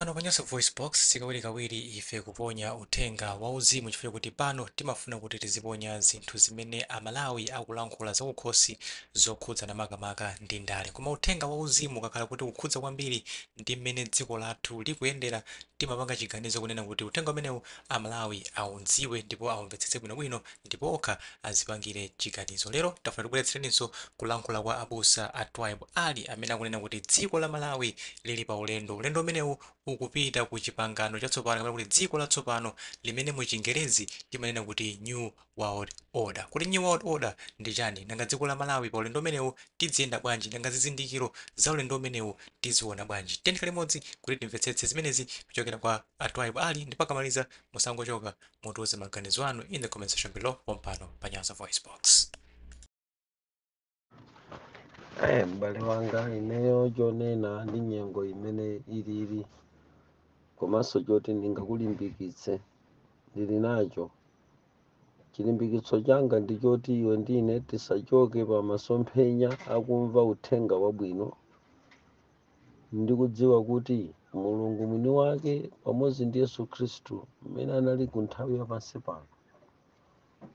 Pano pa Nyasa VoiceBox, sikawirikawiri ife kuponya uthenga wauzimu, chifukwa kuti pano timafuna kuti tiziponya zinthu zimene Amalawi akulankhula zakukhosi zokhudzana makamaka ndi ndale. Koma uthenga wauzimu ukakhala kuti ukukhudza kwambiri ndi mmene dziko lathu likuyendera, timapanga chiganizo kunena kuti uthenga umenewu Amalawi audziwe ndipo aumvetsetse bwinobwino ndipo okha azipangire chiganizo. Lero tafuna tibweretsereninso kulankhula kwa abusa a Twaibu Ali, amene akunena kuti dziko la Malawi lili pa ulendo. Ulendo umenewu ukupita ku chipangano chatsopano, kapena kuti dziko latsopano, limene mu Chingerezi timanena kuti New World Order. Kuti New World Order ndi chani? Nanga dziko la Malawi pa ulendo umenewu tidziyenda bwanji? Nanga zizindikiro za ulendo umenewu tiziona bwanji? Tiyeni limodzi kuti timvetsetse zimenezi kuchokera kwa a Twaibu Ali, ndipo akamaliza musangochoka, mutiuze maganizo anu in the comment section below pompano pa Nyasa Voice Box. M'bale wanga, ineyo chonena ndi nyengo imene ilili, komanso choti ndingakulimbikitse ndili nacho. Chilimbikitso changa ndi choti iwe ndine tisachoke pa masomphenya akumva uthenga wabwino ndi kudziwa kuti Mulungu mwini wake pamodzi ndi Yesu Khristu, mmene anali ku nthawi yapansi pano,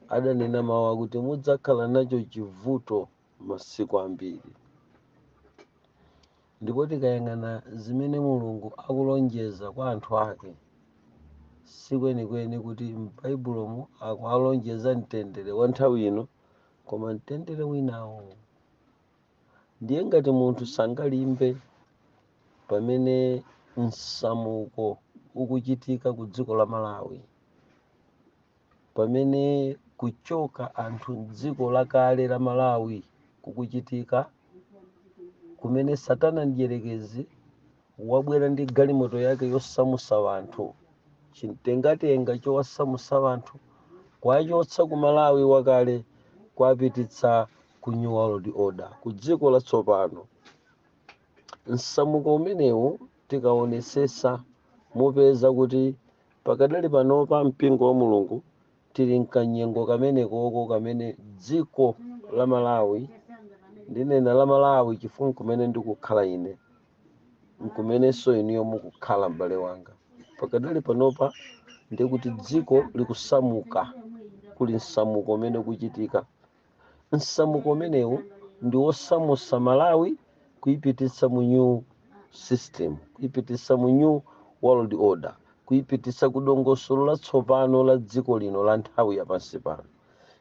adanena mawu akuti mudzakhala nacho chivuto masiku ambiri. Ndipo tikayang'ana zimene Mulungu akulonjeza kwa anthu ake, sikwenikweni kuti m'Baibulomu akualonjeza mtendere wa nthawi ino, koma mtendere winawo. Ndiye ngati munthu sangalimbe pamene msamuko ukuchitika ku dziko la Malawi, pamene kuchoka anthu mdziko lakale la Malawi kukuchitika, kumene Satana mdierekezi wabwera ndi galimoto yake yosamusa wanthu, chimtengatenga chowasamusa wanthu kuwachotsa ku Malawi wakale kuwapititsa ku New World Order, ku dziko latsopano. Msamuko umenewu, tikaonesesa, mupeza kuti pakadali panopa mpingo wa Mulungu tili mkanyengo kamenekoko kamene dziko la Malawi, ndinena la Malawi chifukwa nkumene ndikukhala ine, nkumenenso inuyo mukukhala, m'bale wanga. Pakadali panopa ndikuti dziko likusamuka, kuli msamuko umene ukuchitika. Msamuko umenewu ndi wosamusa Malawi kuyipititsa mu new system, kuyipititsa mu New World Order, kuyipititsa ku dongosolo latsopano la dziko lino la nthawi yapansi pano.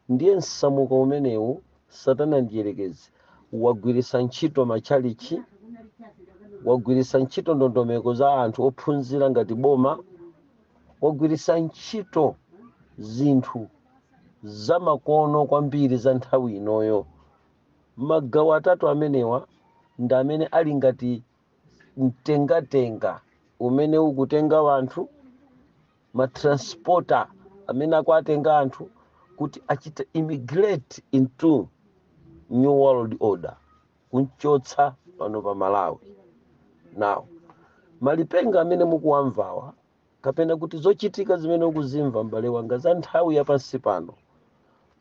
Ndiye msamuko umenewu, Satana mdierekezi wagwiritsa ntchito matchalichi, wagwiritsa ntchito ndondomeko za anthu ophunzira ngati boma, wagwiritsa ntchito zinthu zamakono kwambiri za nthawi inoyo. Magawo atatu amenewa ndi amene ali ngati mtengatenga umene ukutenga wanthu, matransporter amene akuatenga anthu kuti achite immigrate into New World Order, kunchotsa pano pa Malawi. Now, malipenga amene mukuwamvawa, kapena kuti zochitika zimene ukuzimva, m'bale wanga, za nthawi yapansi pano,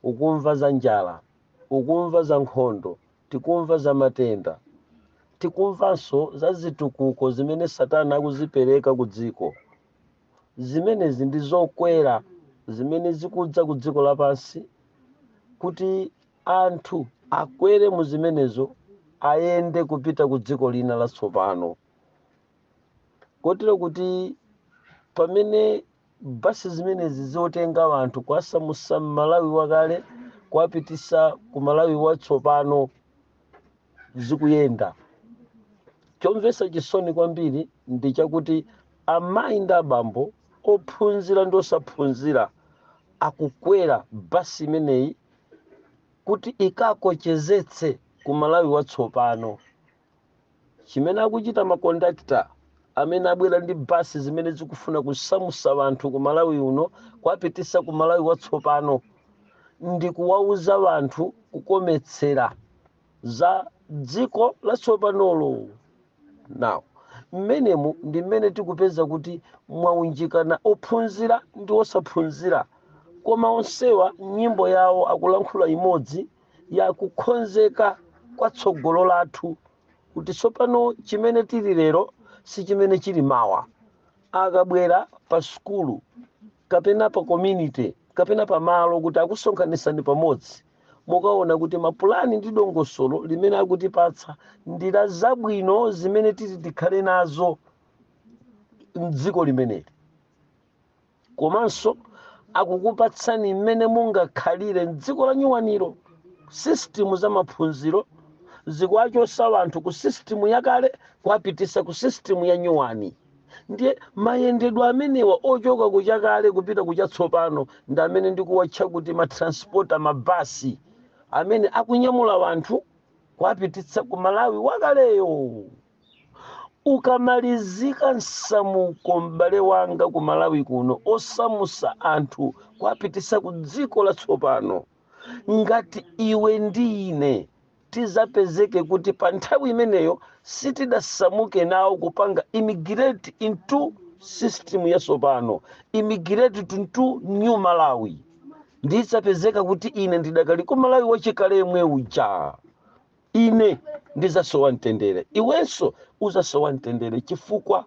ukumva za njala, ukumva za nkhondo, tikumva za matenda, tikumvanso za zitukuko zimene Satana akuzipereka ku dziko. Zimenezi ndi zokwera zimene zikudza ku dziko lapansi kuti anthu akwere mu zimenezo, ayende kupita ku dziko lina latsopano. Kotero kuti pamene basi zimenezi zotenga anthu kuwasamusa Mmalawi wakale kuwapitisa ku Malawi watsopano zikuyenda, chomvetsa chisoni kwambiri ndi chakuti amayi ndi abambo, ophunzira ndi osaphunzira, akukwera basi imeneyi kuti ikakochezetse ku Malawi watsopano. Chimene akuchita makondakta amene abwera ndi basi zimene zikufuna kusamusa anthu ku Malawi uno kuwapitisa ku Malawi watsopano ndi kuwauza anthu kukometsera za dziko latsopanolo. Now, mmenemu ndi mmene tikupeza kuti mwaunjikana ophunzira ndi osaphunzira, koma onsewa nyimbo yawo akulankhula imodzi ya kukonzeka kwa tsogolo lathu, kuti tsopano chimene tili lero si chimene chili mawa. Akabwera pa sukulu kapena pa community kapena pamalo kuti akusonkhanisani pamodzi, mukaona kuti mapulani ndi dongosolo limene akutipatsa ndi la zabwino zimene titi tikhale nazo mdziko limeneli. Komanso akukupatsani mmene mungakhalire mdziko la nyuwaniro. System za maphunziro zikuwachosa anthu ku system yakale kuwapitisa ku system ya nyuwani. Ndiye mayendedwe amenewa ochoka kuchakale kupita kuchatsopano ndi amene ndikuwatcha kuti matransporter, mabasi amene akunyamula wanthu kuwapititsa ku Malawi wakaleyo. Ukamalizika msamuko, m'bale wanga, ku Malawi kuno, osamusa anthu kuwapititsa ku dziko latsopano, ngati iwe ndi ine tizapezeke kuti pa nthawi imeneyo sitidasamuke nawo kupanga immigrate into system yatsopano, immigrate into new Malawi, ndidzapezeka kuti ine ndidakali ku Malawi wachikale yemwe uja, ine ndizasowa mtendere, iwenso uzasowa mtendere, chifukwa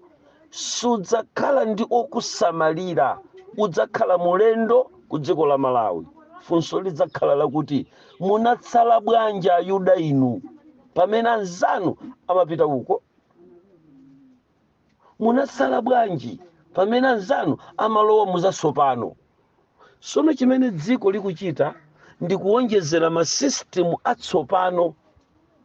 sudzakhala ndi okusamalira, udzakhala mulendo ku dziko la Malawi. Funso lidzakhala lakuti, munatsala bwanji Ayuda inu pamene anzanu amapita uko? Munatsala bwanji pamene anzanu amalowa muzatsopano? Sono chimene dziko likuchita ndi kuwonjezera masystem atsopano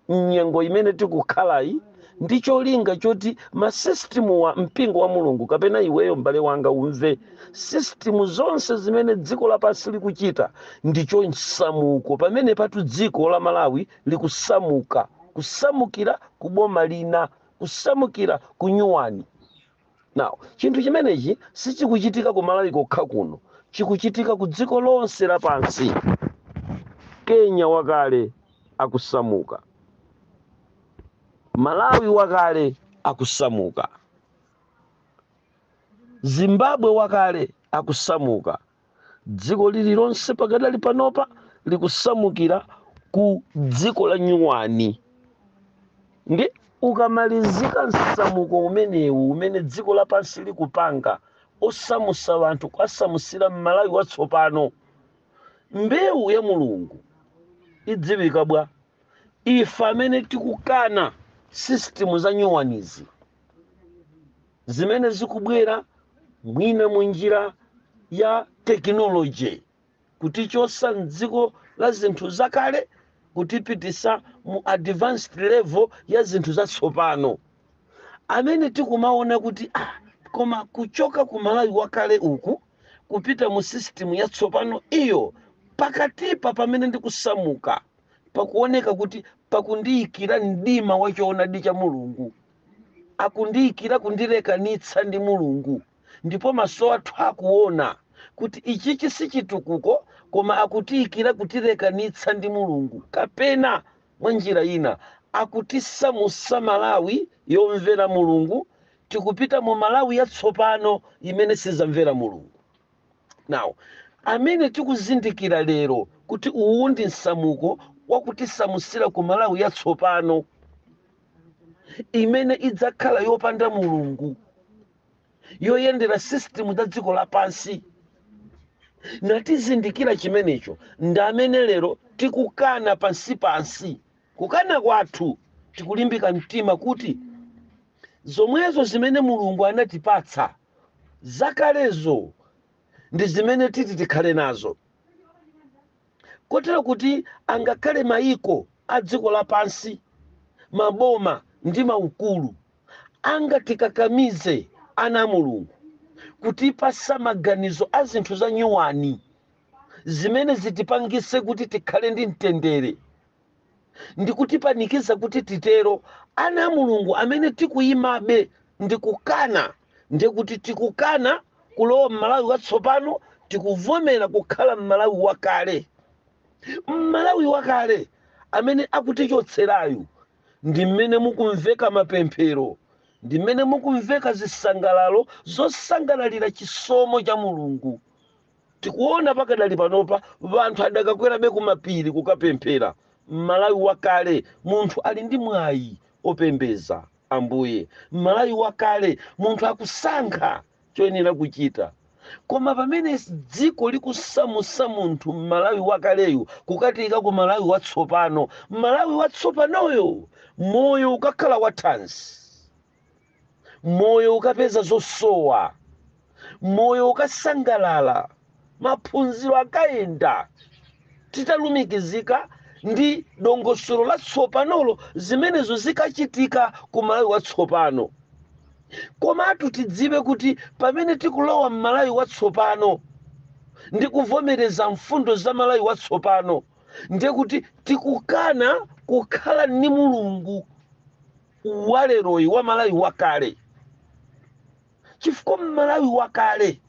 mnyengo imene tikukhalayi, ndi cholinga choti masystem wa mpingo wa Mulungu, kapena iweyo m'bale wanga, umve system zonse zimene dziko lapansi likuchita ndicho msamuko. Pamene patu dziko la Malawi likusamuka, kusamukira ku boma lina, kusamukira ku nyuwani. Now, chinthu chimenechi sichikuchitika ku Malawi kokha kuno, chikuchitika ku dziko lonse lapansi. Kenya wakale akusamuka, Malawi wakale akusamuka, Zimbabwe wakale akusamuka. Dziko lililonse pakadali panopa likusamukira ku dziko la nyuwani. Ndi ukamalizika msamuko umenewu umene dziko lapansi likupanga, osamusa anthu kuwasamusira Mmalawi watsopano, mbewu ya Mulungu idziwika bwa? Ife amene tikukana system za nyuwanizi zimene zikubwera mwina munjira ya technology, kutichosa mdziko la zinthu zakale kutipitisa mu advanced level ya zinthu zatsopano, amene tikumaona kuti ah, koma kuchoka ku Malawi wakale uku kupita mu system yatsopano iyo, pakatipa pamene ndikusamuka pakuoneka kuti pakundiyikira mdima wa choonadi cha Mulungu, akundiyikira kundilekanitsa ndi Mulungu, ndipo maso athu akuona kuti ichichi si chitukuko, koma akutiyikira kutilekanitsa ndi Mulungu, kapena mwa njira ina akutisamusa Malawi yomvera Mulungu, tikupita mu Malawi yatsopano imene sizamvera Mulungu. Now, amene tikuzindikira lero kuti uwu ndi msamuko wakutisamusira ku Malawi yatsopano imene idzakhala yopanda Mulungu, yoyendera system za dziko lapansi, natizindikira chimenecho, ndi amene lero tikukana pansipansi. Kukana kwathu tikulimbika mtima kuti zomwezo zimene Mulungu anatipatsa zakalezo ndi zimene titi tikhale nazo, kotero kuti angakhale mayiko a dziko lapansi, maboma ndi maukulu angatikakamize ana a Mulungu kutipasa maganizo a zinthu za nyuwani zimene zitipangise kuti tikhale ndi mtendere ndi kutipanikiza kuti titero, ana a Mulungu amene tikuyimabe ndi kukana, ndiye kuti tikukana kulowa Mmalawi watsopano, tikuvomera kukhala Mmalawi wakale. Mmalawi wakale amene akutichotserayu ndi mmene mukumveka mapemphero, ndi mmene mukumveka zisangalalo zosangalalira chisomo cha Mulungu. Tikuona pakadali panopa vanthu adakakwerabe kumapiri kukapemphera. Mmalawi wakale munthu ali ndi mwayi opembeza Ambuye. Mmalawi wakale munthu akusankha. Choyenera kuchita, koma pamene dziko likusamusa munthu Mmalawi wakaleyu kukatika ku Malawi watsopano, Malawi watsopanoyo moyo ukakhala wathanzi, moyo ukapeza zosowa, moyo ukasangalala, maphunziro akayenda, titalumikizika ndi dongosolo latsopanolo, zimenezo zikachitika ku Malawi watsopano. Komatu tidziwe kuti pamene tikulowa m'Malawi watsopano ndi kuvomereza mfundo za Malawi watsopano, ndiye kuti tikukana kukhala ndi Mulungu waleroyi wa Malawi wakale, chifukwa m'Malawi wakale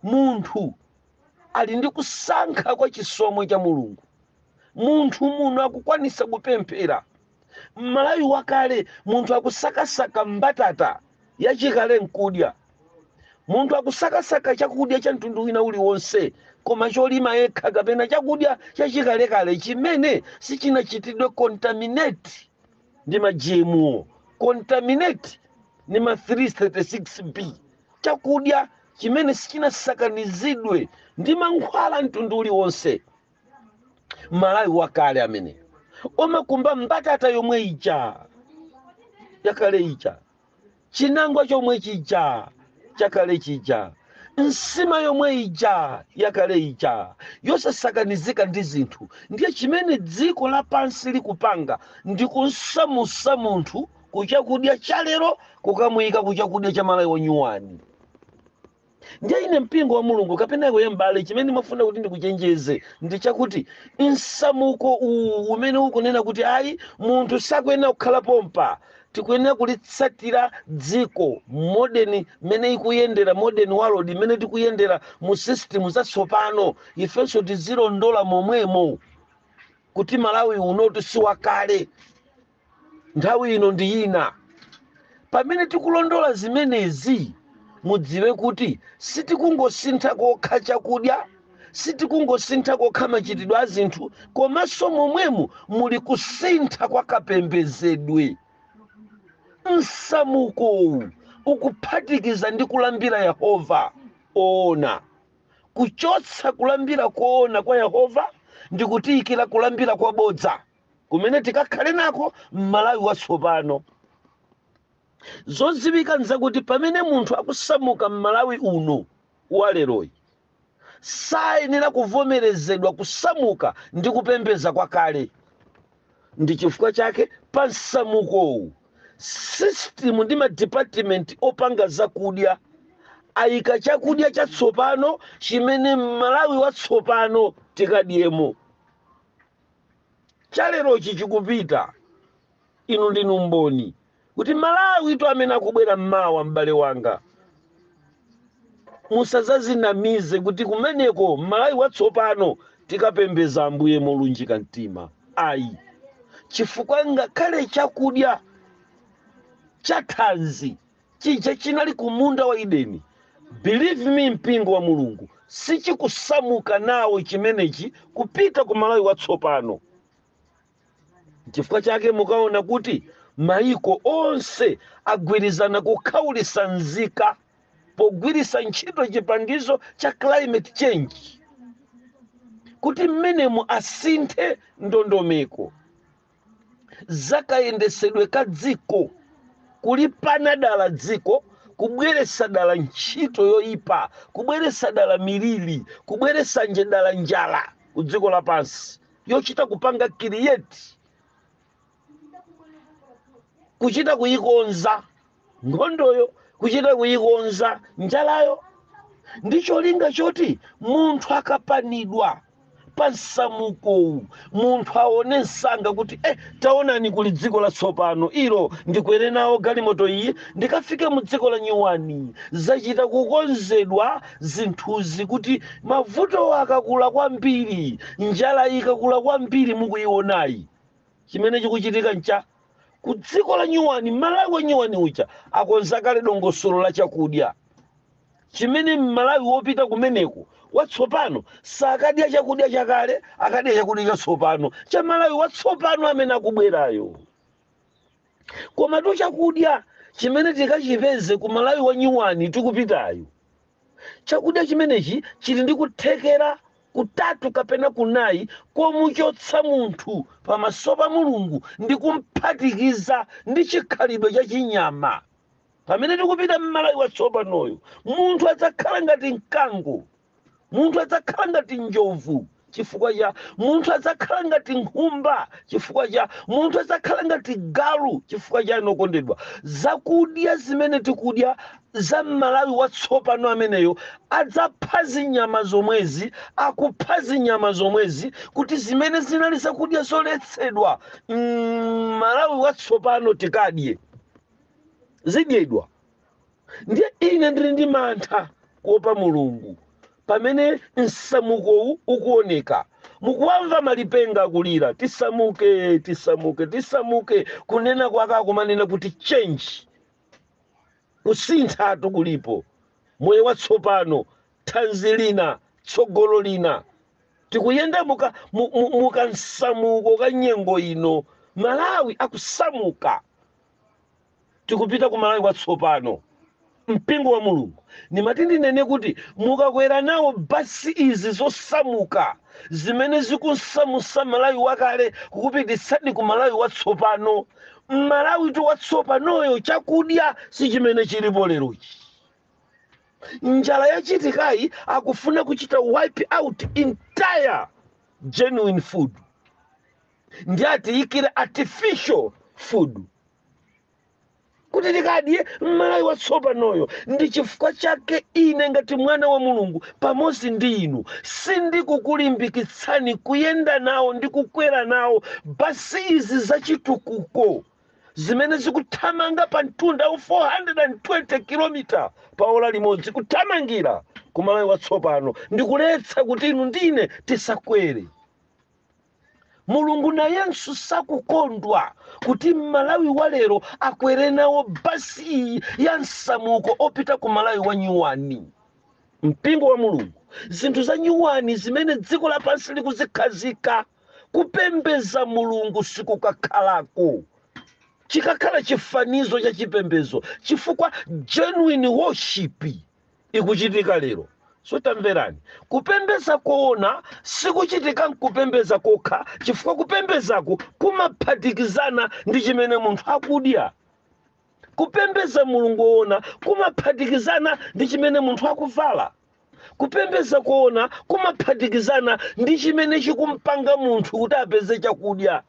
munthu ali ndi kusankha kwa chisomo cha Mulungu. Munthu muno akukwanisa kupemphera. M'Malawi wakale munthu akusakasaka mbatata yachikale nkudya, munthu akusakasaka chakudya cha mtundu wina uliwonse koma cholima yekha, kapena chakudya chachikalekale chimene sichinachitidwe contaminate ndi ma GMO, contaminate ndi ma 336B, chakudya chimene sichinasakanizidwe ndi mankhwala mtundu uliwonse. Malawi wakale amene omakumba mbatata yomwe ija yakale ija, chinangwa chomwe chija chakale chija, nsima yomwe ija yakale ija yosasakanizika ndi zinthu. Ndiye chimene dziko lapansi likupanga ndi kusamusa munthu kuchakudya cha lero kukamuyika kuchakudya cha Malawi wanyuwani. Ndiye ine, mpingo wa Mulungu kapena iwe m'bale, chimene mafuna kuti ndikuchenjeze ndi chakuti msamuko uwu umene ukunena kuti ayi, munthu sakuyenera kukhala pompa, tikuyenera kulitsatira dziko modern mmene ikuyendera, modern world imene tikuyendera mu system zatsopano, ifenso tizilondola momwemo, kuti Malawi unotu si wakale, nthawi ino ndi ina. Pamene tikulondola zimenezi, mudziwe kuti sitikungosintha kokha chakudya, sitikungosintha kokha machitidwe a zinthu, komanso momwemo muli kusintha kwa kapembedzedwe. Msamukowu ukuphatikiza ndi kulambira Yehova oona, kuchotsa kulambira koona kwa Yehova ndi kutiyikira kulambira kwabodza kumene tikakhale nako m'Malawi watsopano. Zodziwika nzakuti pamene munthu akusamuka m'Malawi uno waleroyi, sayenera kuvomerezedwa kusamuka ndi kupembedza kwakale. Ndi chifukwa chake pa msamukowu system ndi madipatimenti opanga zakudya ayika chakudya chatsopano chimene m'Malawi watsopano tikadyemo. Chalerochi chikupita. Inu ndinu mboni kuti Malawi to amene akubwera mmawa, m'bale wanga, musazazinamize kuti kumeneko Malawi watsopano tikapembeza Ambuye molunjika mtima, ayi, chifukwa ngakhale chakudya chathanzi chija chinali ku munda wa Edeni, believe me, mpingo wa Mulungu, sichikusamuka nawo chimenechi kupita ku Malawi watsopano. Chifukwa chake mukaona kuti maiko onse agwirizana kukhawulitsa nzika pogwiritsa ntchito chipangizo cha climate change, kuti mmenemu asinthe ndondomeko zakayendesedwe ka dziko, kulipana dala dziko, kubweretsa dala ntchito yoyipa, kubweretsa dala miliri, kubweretsa nje dala njala ku dziko lapansi yochita kupanga create, kuchita kuyikonza nkhondoyo, kuchita kuyikonza njalayo, ndi cholinga choti munthu akapanidwa pa msamukowu, munthu aone msanga kuti taonani, kuli dziko latsopano ilo, ndikwere nawo galimoto iyi ndikafike mu dziko la nyuwani. Zachita kukonzedwa zinthuzi kuti mavuto akakula kwambiri, njala ikakula kwambiri mukuyionayi, chimene chikuchitika ncha ku dziko la nyuwani, Malawi wa nyuwani uja akonza kale dongosolo la chakudya chimene Mmalawi wopita kumeneko watsopano sakadya chakudya chakale, akadya chakudya chatsopano cha Malawi watsopano amene akubwerayo. Komatu chakudya chimene tikachipeze ku Malawi wa nyuwani tikupitayo Chakudya chimenechi chili ndi kuthekera kutatu kapena kunayi komuchotsa munthu pamaso pa Mulungu ndi kumphatikiza ndi chikhalidwe cha chinyama. Pamene tikupita m'Malawi watsopanoyo, munthu adzakhala ngati mkango, munthu adzakhala ngati njovu chifukwa cha munthu adzakhala ngati nkhumba chifukwa cha munthu adzakhala ngati galu chifukwa cha inokondedwa, zakudya zimene tikudya za m'Malawi watsopano ameneyo adzapha zinyama zomwezi, akupha zinyama zomwezi kuti zimene zinali zakudya zoletsedwa m'Malawi watsopano tikadye, zidyedwa. Ndiye ine ndili ndi mantha kuopa Mulungu pamene msamukowu ukuoneka. Mukuwamva malipenga akulira, "Tisamuke, tisamuke, tisamuke." Kunena kwake akumanena kuti change, kusinthatu kulipo, moyo watsopano, thanzi lina, tsogolo lina. Tikuyenda mukansamuko ka nyengo ino. Malawi akusamuka, tikupita ku Malawi kwatsopano. Mpingo wa Mulungu, ndimati ndinene kuti mukakwera nawo basi izi zosamuka zimene zikusamusa Malawi wakale kukupititsani ku Malawi watsopano, Malawi tu watsopanoyo chakudya si chimene chilipo lerochi. Njala yachitikayi akufuna kuchita wipe out entire genuine food ndi atiyikire artificial food kuti tikadye m'Malawi watsopanoyo. Ndi chifukwa chake ine ngati mwana wa Mulungu pamodzi ndi inu sindikukulimbikitsani kuyenda nawo ndi kukwera nawo basi izi zachitukuko zimene zikuthamanga pa mtunda wa 420 km pa ola limodzi kuthamangira ku Malawi watsopano. Ndikuletsa kuti inu ndine tisakwere. Mulungu nayenso sakukondwa kuti Mmalawi wa lero akwere nawo basi iyi ya msamuko opita ku Malawi wa nyuwani. Mpingo wa Mulungu, zinthu za nyuwani zimene dziko lapansi likuzikhazika, kupembeza Mulungu sikukakhalako, chikakhala chifanizo cha chipembezo, chifukwa genuine worship ikuchitika lero. So tamverani, kupembeza koona sikuchitika nkupembeza kokha, chifukwa kupembezaku kumaphatikizana ndi chimene munthu akudya. Kupembeza Mulungu woona kumaphatikizana ndi chimene munthu akuvala. Kupembeza koona kumaphatikizana ndi chimene chikumpanga munthu kuti apeze chakudya.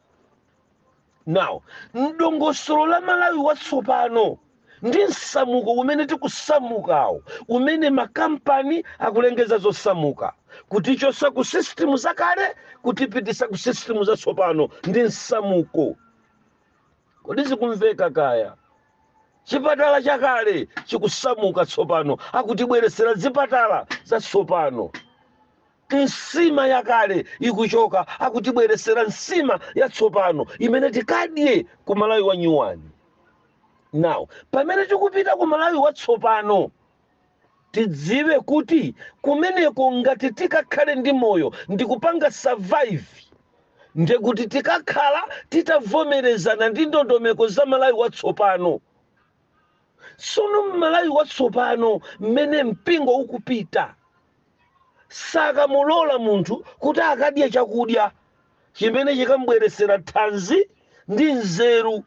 Now, mdongosolo la Malawi watsopano ndi msamuko umene tikusamukawo, umene makampani akulengeza zosamuka kutichosa ku system zakale kutipitisa ku system zatsopano, ndi msamuko. Kodi zikumveka kaya? Chipatala chakale chikusamuka tsopano, akutibweresera zipatala zatsopano. Nsima yakale ikuchoka, akutibweresera nsima yatsopano imene tikadye ku Malawi wa nyuwani. Now, pamene tikupita ku Malawi watsopano, tidziwe kuti kumeneko ngati tikakhale ndi moyo ndikupanga survive, ndekuti tikakhala titavomerezana ndi ndondomeko za Malawi watsopano. Sono Mmalawi watsopano mmene mpingo ukupita, sakamulola munthu kuti akadye chakudya chimene chikamubweresera thanzi ndi nzeru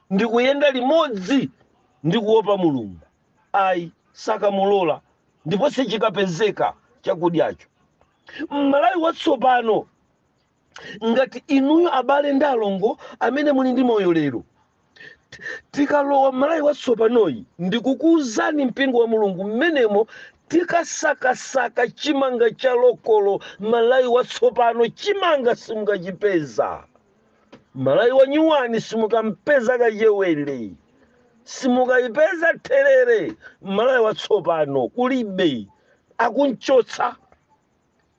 ndi kuyenda limodzi ndi kuopa Mulungu. Ayi, sakamulola, ndipo sichikapezeka chakudyacho Mmalawi watsopano. Ngati inuyo abale ndi alongo amene muli ndi moyo lero, tikalowa Mmalawi watsopanoyi, ndikukuwuzani mpingo wa Mulungu, mmenemo tikasakasaka chimanga cha local, Malawi watsopano chimanga simukachipeza. Malawi wa nyuwani simukampeza kachewere, simukayipeza therere. Malawi watsopano kulibe, akunchotsa.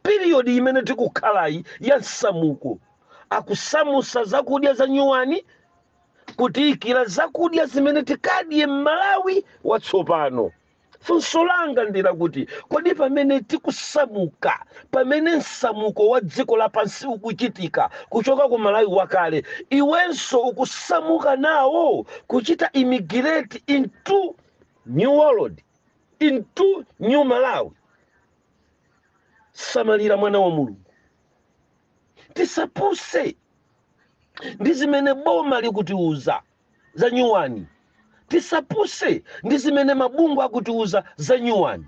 Period imene tikukhalayi ya msamuko, akusamusa zakudya za nyuwani kutiyikira zakudya zimene tikadye m'Malawi watsopano. Funso langa ndilakuti, kodi pamene tikusamuka, pamene msamuko wa dziko lapansi ukuchitika kuchoka ku Malawi wakale, iwenso ukusamuka nawo kuchita immigrate into new world? Into new Malawi. Samalira, mwana wa Mulungu, tisapuse ndi zimene boma likutiuza za nyuwani, tisapuse ndi zimene mabungwe akutiuza za nyuwani.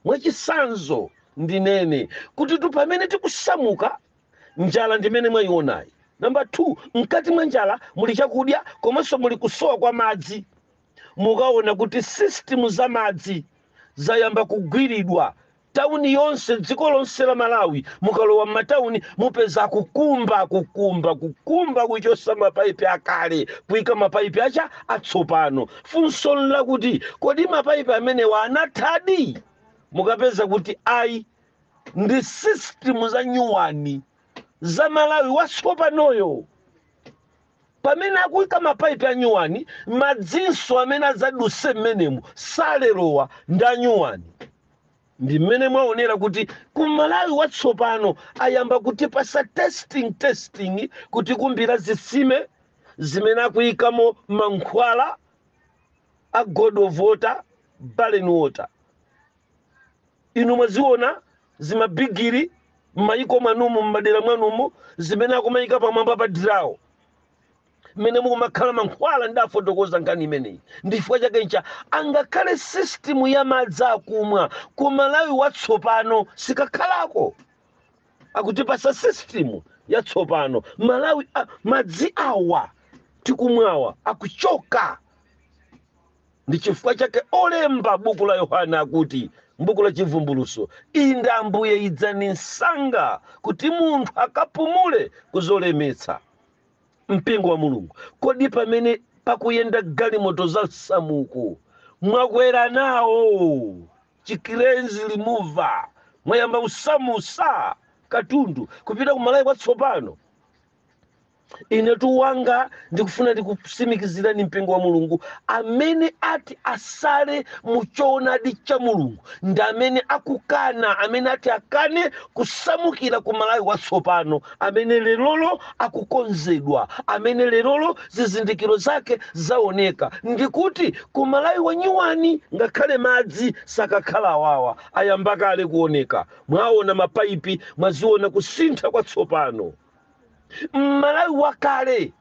Mwachisanzo, ndinene kuti tu pamene tikusamuka, njala ndimene mwayionayi. Namba 2, mkati mwa njala muli chakudya komanso muli kusowa kwa madzi. Mukaona kuti system za madzi zayamba kugwiridwa tauni yonse, dziko lonse la Malawi. Mukalowa m'matawuni mupeza kukumba, kukumba, kukumba, kuchosa mapaipi akale, kuyika mapaipi acha atsopano. Funso lakuti, kodi mapaipi amenewa anathadi? Mukapeza kuti ayi, ndi system za nyuwani za Malawi watsopanoyo. Pamene akuyika mapaipi anyuwani, madzinso amene adzaduse mmenemu salerowa, ndi anyuwani. Ndi mmene mwaonera kuti ku Malawi watsopano ayamba kutipasa testing, testing, kuti kumbira zitsime zimene akuyikamo mankhwala a God of water, barren water. Inu mwaziona zimabigiri m'mayiko mwanumu, m'madera mwanumu, zimene akumayika pamwamba pa dirawo, mmene mukumakhala mankhwala. Ndafotokoza nkhani imeneyi ndifukwa chake ncha angakhale system ya madzi akumwa ku Malawi watsopano sikakhalako. Akutipasa system yatsopano Malawi madzi awa tikumwawa akuchoka. Ndi chifukwa chake olemba buku la Yohana akuti mbuku la Chivumbuluso, "Inde Ambuye, idzani msanga," kuti munthu akapumule kuzolemetsa. Mpingo wa Mulungu, kodi pamene pakuyenda galimoto za msamuko mwakwera nawo chikirenzi limuva, mwayamba kusamusa katundu kupita kumalawi kwatsopano? Ine tuwanga ndikufuna ndikusimikizirani, mpingo wa Mulungu, amene ati asale muchoonadi cha Mulungu ndi amene akukana, amene ati akane kusamukira ku Malawi watsopano amene lerolo akukonzedwa, amene lerolo zizindikiro zake zaoneka. Ndikuti ku Malawi wanyuwani ngakhale madzi sakakhala awawa, ayamba kale kuoneka. Mwaona mapaipi, mwaziona kusintha kwatsopano. Mmalawi wakale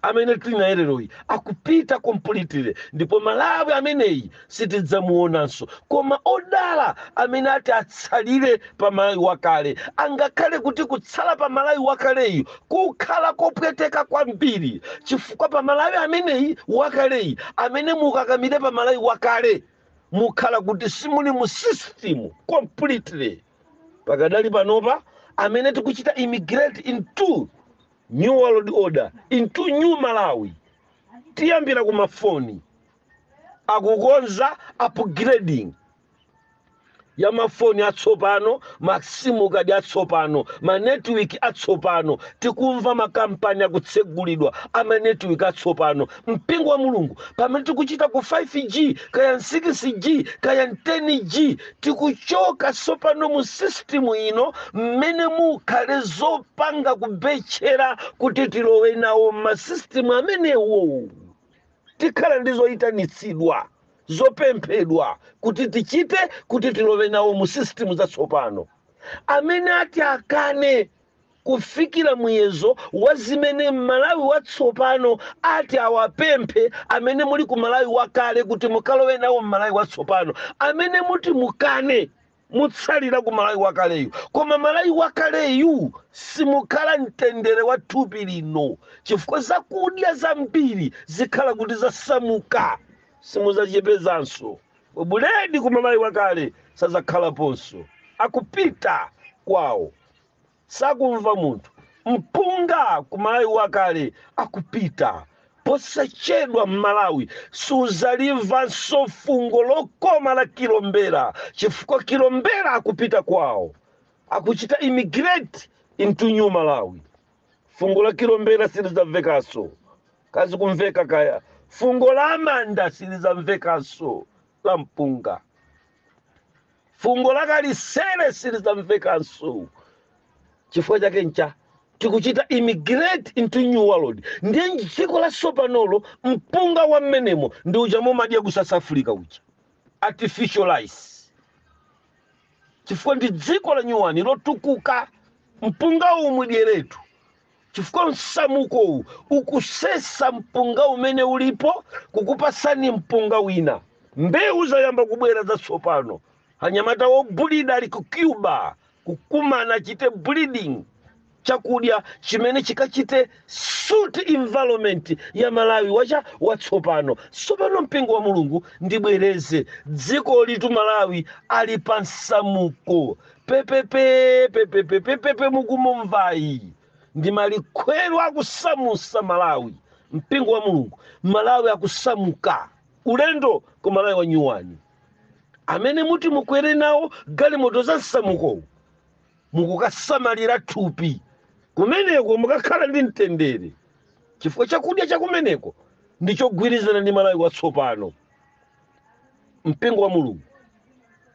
amene tili naye leroyi akupita completely, ndipo Malawi ameneyi sitidzamuonanso. Koma odala amene ati atsalire pa Malawi wakale, angakhale kuti kutsala pa Malawi wakaleyi kukhala kopweteka kwambiri, chifukwa pa Malawi ameneyi wakaleyi, amene mukakamire pa Malawi wakale, mukhala kuti simuli mu system completely. Pakadali panopa, amene tikuchita immigrate into new world order, into new Malawi, tiyambira ku mafoni. Akukonza upgrading ya mafoni atsopano, ma SIM card atsopano, ma network atsopano. Tikumva makampani akutsegulidwa ama network atsopano. Mpingo wa Mulungu, pamene tikuchita ku 5G, kaya 6G, kaya 10G, tikuchoka tsopano mu system ino mmene mukhale zopanga kubetchera kuti tilowe nawo ma system amenewo. Tikhala ndi zoyitanitsidwa, zopemphedwa kuti tichite kuti tilowe nawo mu system zatsopano. Amene ati akane kufikira muyezo wa zimene Malawi watsopano ati awapemphe, amene muli ku Malawi wakale kuti mukalowe nawo Mmalawi watsopano, amene muti mukane, mutsalira ku Malawi wakaleyu. Koma Malawi wakaleyu simukhala mtendere wa thupi lino, chifukwa zakudya zambiri zikhala kuti zasamuka, simuzachepezanso. Buledi ku Malawi wakale sazakhalaponso, akupita kwawo, sakumva munthu. Mpunga ku Malawi wakale akupita. Posachedwa Mmalawi suzalimvanso fungo lokoma la kilombera, chifukwa kilombera akupita kwawo, akuchita immigrate into new Malawi. Fungo la kilombera silizamvekanso, kazi kumveka kaya. Fungo la amanda silizamvekanso, la mpunga. Fungo la kalisere silizamvekanso. Chifukwa chake ncha tikuchita immigrate into new world. Ndiye dziko la sopanolo, mpunga wa mmenemo ndi uja mumadya ku South Africa uja. Artificial rice, chifukwa ndi dziko la nyuwani lotukuka. Mpunga umu dyeretu, chifukwa msamukowu ukusesa mpunga umene ulipo kukupasani mpunga wina. Mbewu zayamba kubwera zatsopano. Anyamata wobulida ali ku Cuba kukumana achite breeding chakudya chimene chikachite suit environment ya Malawi wacha watsopano. Tsopano, mpingo wa Mulungu, ndibwereze, dziko litu Malawi ali pa msamuko. Pepepe pepepe pepepe mukumumvayi ndi malikhwero akusamusa Malawi. Mpingo wa Mulungu, Malawi akusamuka ulendo ku Malawi wa nyuwani. Amene muti mukwere nawo galimoto za msamukowu, mukukasamalira thupi kumeneko, mukakhala ndi mtendere, chifukwa chakudya chakumeneko ndichogwirizana ndi Malawi watsopano. Mpingo wa Mulungu,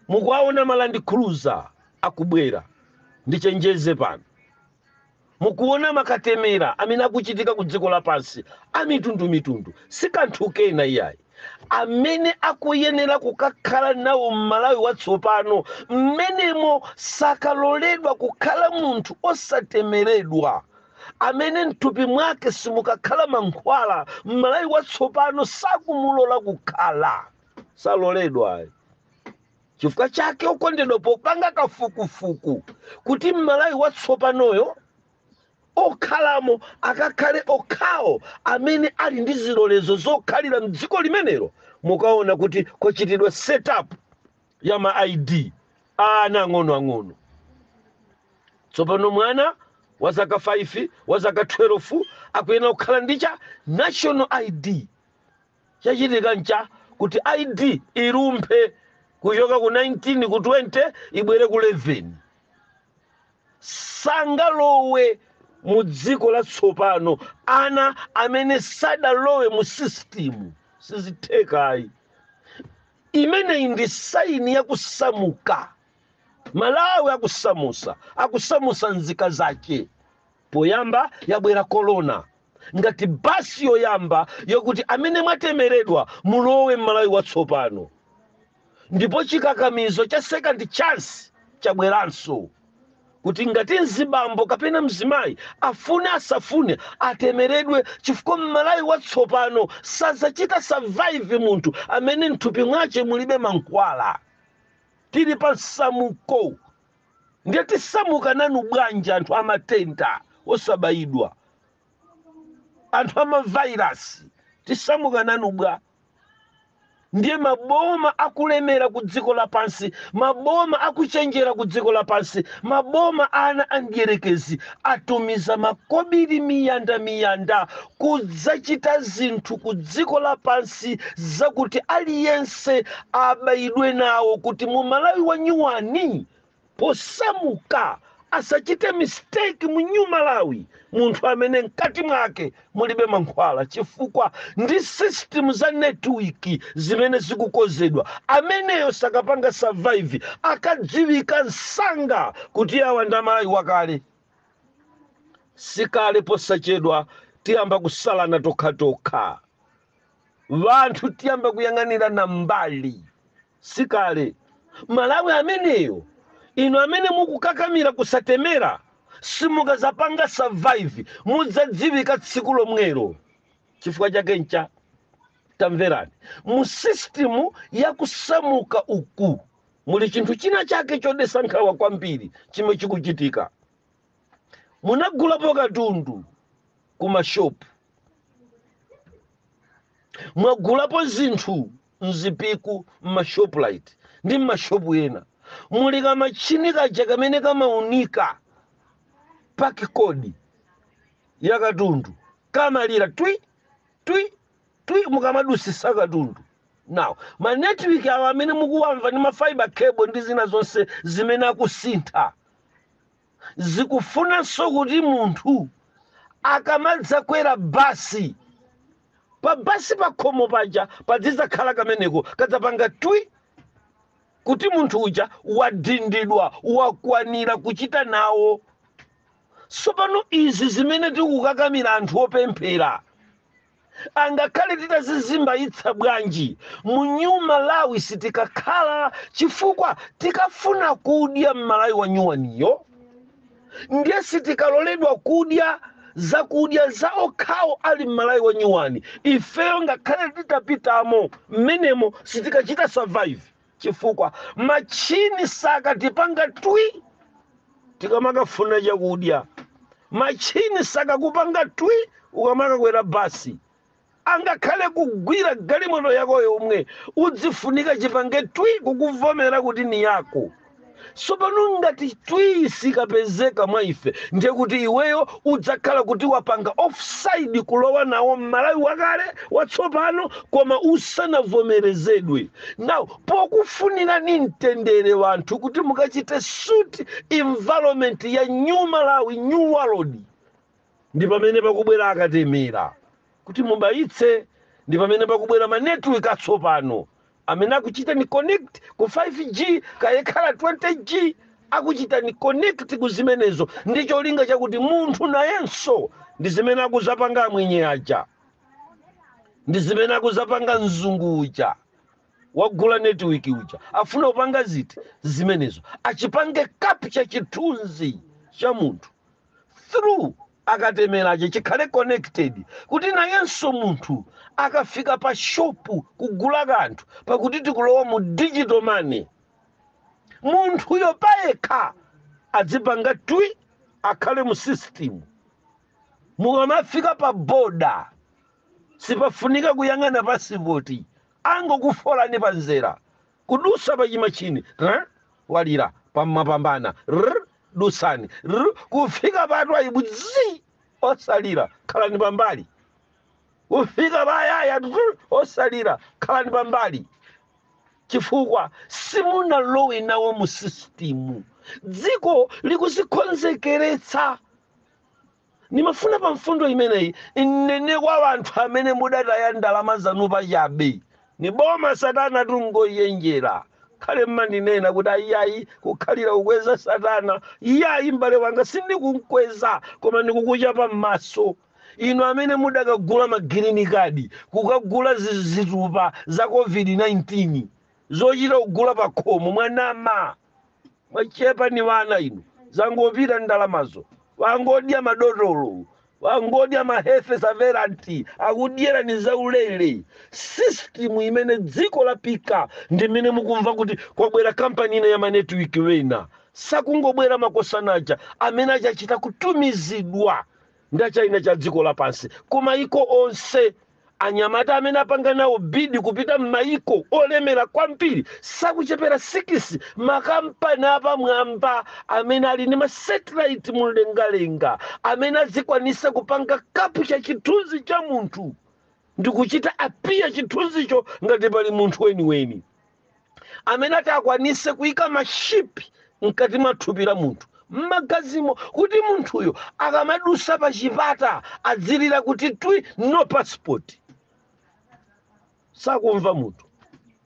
mukuwaona ma Land Cruiser akubwera. Ndichenjeze pano, mukuona makatemera amene akuchitika ku dziko lapansi amitundumitundu, si kanthu kena iyayi. Amene akuyenera kukakhala nawo m'Malawi watsopano mmenemo sakaloledwa kukhala munthu osatemeredwa. Amene mthupi mwake simukakhala mankhwala, m'Malawi watsopano sakumulola kukhala, saloledwa. Chifukwa chake, okondedwa, popanga kafukufuku kuti m'Malawi watsopanoyo okhalamo akakhale okhawo amene ali ndi zilolezo zokhalira mdziko limenelo, mukaona kuti kwachitidwa setup ya ma ID ana ang'onoang'ono. Tsopano mwana wa zaka 5, wa zaka 12 akuyenera kukhala ndi cha national ID. Chachitika ncha kuti ID ilumphe kuchoka ku 19, ku 20, ibwere ku 11. Sangalowe mu dziko latsopano ana amene sadalowe mu system, sizithekayi. Imeneyi ndi sign yakusamuka. Malawi akusamusa, akusamusa nzika zake. Poyamba yabwera korona ngati basi yoyamba yokuti amene mwatemeredwa mulowe m'Malawi watsopano, ndipo chikakamizo cha second chance chabweranso kuti ngati mzibambo kapena mzimayi afune asafune atemeredwe, chifukwa m'Malawi watsopano sazachita survive munthu amene mthupi mwace mulibe mankhwala. Tili pa msamuko, ndiye tisamuka nanu bwanji anthu amatenda osabayidwa, anthu amavirus? Tisamuka nanu bwa? Ndiye maboma akulemera ku dziko lapansi, maboma akuchenjera ku dziko lapansi, maboma ana amdierekezi atumiza makobiri miyanda miyanda kudzachita zinthu ku dziko lapansi zakuti aliyense abayidwe nawo, kuti mu Malawi wa nyuwani posamuka asachite mistake mu New Malawi munthu amene mkati mwake mulibe mankhwala, chifukwa ndi system za network zimene zikukozedwa, ameneyo sakapanga survive, akadziwika msanga kuti awa ndi Amalawi wakale. Sikale posachedwa tiyamba kusalana tokhatokha, vanthu tiyamba kuyang'anira na mbali. Sikale Malawi ameneyo. Inu amene mukukakamira kusatemera, simukazapanga survive, mudzadziwika tsiku lomwelo. Chifukwa chake ncha, tamverani, mu system yakusamuka uku muli chinthu china chake chodetsa nkhawa kwambiri chimwe chikuchitika. Munagulapo katundu ku mashopu, mwagulapo zinthu mzipiku, mmaShoprite ndi mmashopu ena, muli kamachini kaja kamene kamaunika barcode ya katundu, kamalira twi twi twi mukamadusisa katundu. Now, ma network awa amene mukuwamva ndi ma fiber cable ndi zina zonse zimene akusintha, zikufunanso kuti munthu akamadzakwera basi, pa basi pa khomo paja padzidzakhala kameneko kadzapanga twi kuti munthu uja wadindidwa, wakwanira kuchita nawo. Tsopano izi zimene tikukakamira anthu opemphera Angakhale titazizimbayitsa bwanji, mu New Malawi sitikakhala, chifukwa tikafuna kudya m'Malawi wa nyuwaniyo, ndiye sitikaloledwa kudya zakudya za okhawo ali m'Malawi wa nyuwani. Ifeyo ngakhale titapitamo mmenemo sitikachita survive, chifukwa machini sakatipanga twi tikamakafuna chakudya, machini sakakupanga twi ukamakakwera basi, angakhale kugwira galimoto yako yomwe udzifunika chipange twi kukuvomera kuti ni yako. Sopano ngati twi sikapezeka mwa ife, ndiye kuti iweyo udzakhala kuti wapanga offside kulowa nawo m'Malawi wakale watsopano, koma usanavomerezedwe. Now pokufunira ni mtendere wanthu kuti mukachite suit environment ya New Malawi, new world, ndi pamene pakubwera akatemera kuti mubayitse, ndi pamene pakubwera ma network atsopano amene akuchita ni connect ku 5G, kayekhala 20G, akuchita ni connect ku zimenezo, ndi cholinga chakuti munthu nayenso, ndi zimene akuzapanga amwenye aja, ndi zimene akuzapanga mzungu uja wagula network uja, afuna kupanga ziti zimenezo, achipange capture chithunzi cha munthu through akatemerache, chikhale connected kuti nayenso munthu akafika pa shopu kugula kanthu, pakuti tikulowa mu digital money, munthuyo payekha adzipanga twi akhale mu system. Mukamafika pa boda sipafunika kuyang'ana pasipoti, angokufolani pa nzera kudusa pa chimachini, r walira pamapambana, r dusani, r kufika patu ayibu zi osalira, khalani pambali, kufika payaya r osalira, khalani pambali, chifukwa simunalowe nawo mu system. Dziko likuzikonzekeretsa. Nimafuna pa mfundo imeneyi nnene kwa anthu amene mudataya ndalama zanu pachabe. Ni boma satana tungoyenjera khale mmandinena kuti ayiyayi kukhalira kukweza satana. Iyayi, m'bale wanga, sindikunkweza, koma ndikukuchapa m'maso. Inu amene mudakagula ma green card, kukagula zitupa za COVID-19 zochita kugula pa khomo, mwanama, mwachepa ni wana inu, zangopita ndalamazo, wangodya madotolo, wangodya ma health servant, akudyera ni zaulere. System imene dziko lapika ndimene mukumva kuti kwabwera kampani ina ya ma network wena, sakungobwera makosanaja amene achachita kutumizidwa ndi achina cha dziko lapansi kumayiko onse. Anyamata amene apanga nawo bid kupita m'mayiko olemera kwambiri sakuchepera 6, makampani apamwamba amene ali ndi ma satellite mumlengalenga amene azikwanisa kupanga capture chithunzi cha munthu ndikuchita appear chithunzicho ngati pali munthu weniweni, amene ati akwanise kuyika ma chip mkati mwa thupi la munthu, m'magazimo, kuti munthuyo akamadusa pa chipata adzilira kuti twi, no passport. Sakumva munthu,